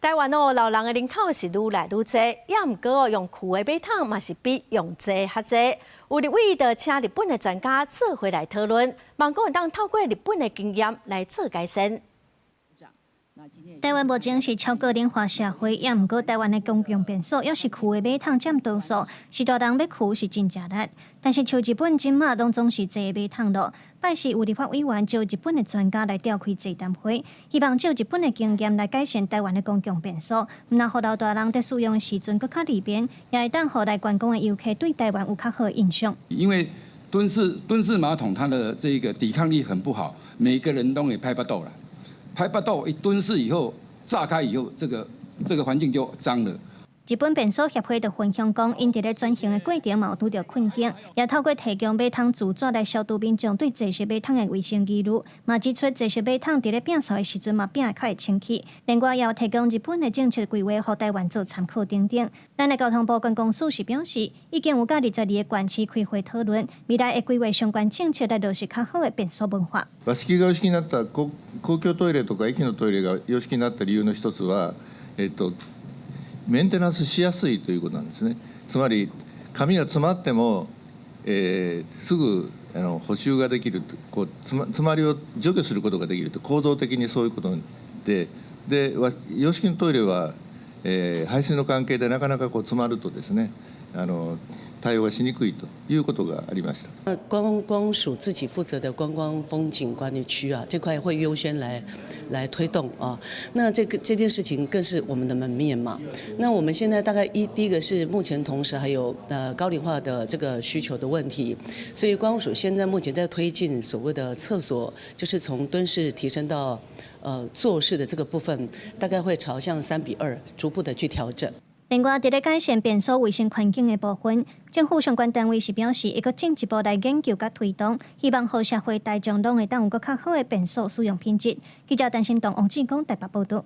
台灣哦，老人的人口是愈來愈濟，也毋過哦，用跍的馬桶嘛是比用坐較濟。有立委就請日本的專家做伙來討論，望講會當透過日本的經驗來做改善。台灣目前是超高齡化社會，也毋過台灣的公共便所猶是跍的馬桶佔多數，是大人欲跍是真食力。但是像日本這馬攏總是坐馬桶囉。拜四有立法委員召日本的專家來召開座談會，希望借日本的經驗來改善台灣的公共便所，毋但予老大人佇使用的時陣閣較利便，也會當予來觀光的遊客對台灣有較好的印象。因為蹲式馬桶，它的這個抵抗力很不好，每個人都會拍腹肚啦。拍腹肚一蹲式以後，炸開以後，這個環境就髒了。日本便所協會就分享講，𪜶佇咧轉型的過程嘛有拄著困境，也透過提供馬桶自紙來消除民眾對坐式馬桶的衛生疑慮，嘛指出坐式馬桶佇咧摒掃的時陣嘛摒會較會清氣。另外，也有提供日本的政策規劃，予台灣做參考等等。咱的交通部觀光署是表示，已經有佮22個縣市開會討論，未來會規劃相關政策來落實較好的便所文化。和式が洋式になった公公共トイレとか駅のトイレが洋式になった理由の一つは、メンテナンスしやすいということなんですね。つまり紙が詰まっても、すぐ補修ができるとこう詰まりを除去することができると構造的にそういうことでで洋式のトイレは、排水の関係でなかなかこう詰まるとですね対応がしにくいということがありました。觀光署自己負責的觀光風景管理區啊，這塊會優先來推動啊。那這件事情更是我們的門面嘛。那我們現在大概第一個是目前同時還有高齡化的這個需求的問題，所以觀光署現在目前在推進所謂的廁所，就是從蹲式提升到坐式的這個部分，大概會朝向3比2逐步的去調整。另外，佇咧改善便所衛生環境的部分，政府相關單位是表示，會閣進一步來研究佮推動，希望予社會大眾攏會當有閣較好的便所使用品質。記者陳新東、王志剛台北報導。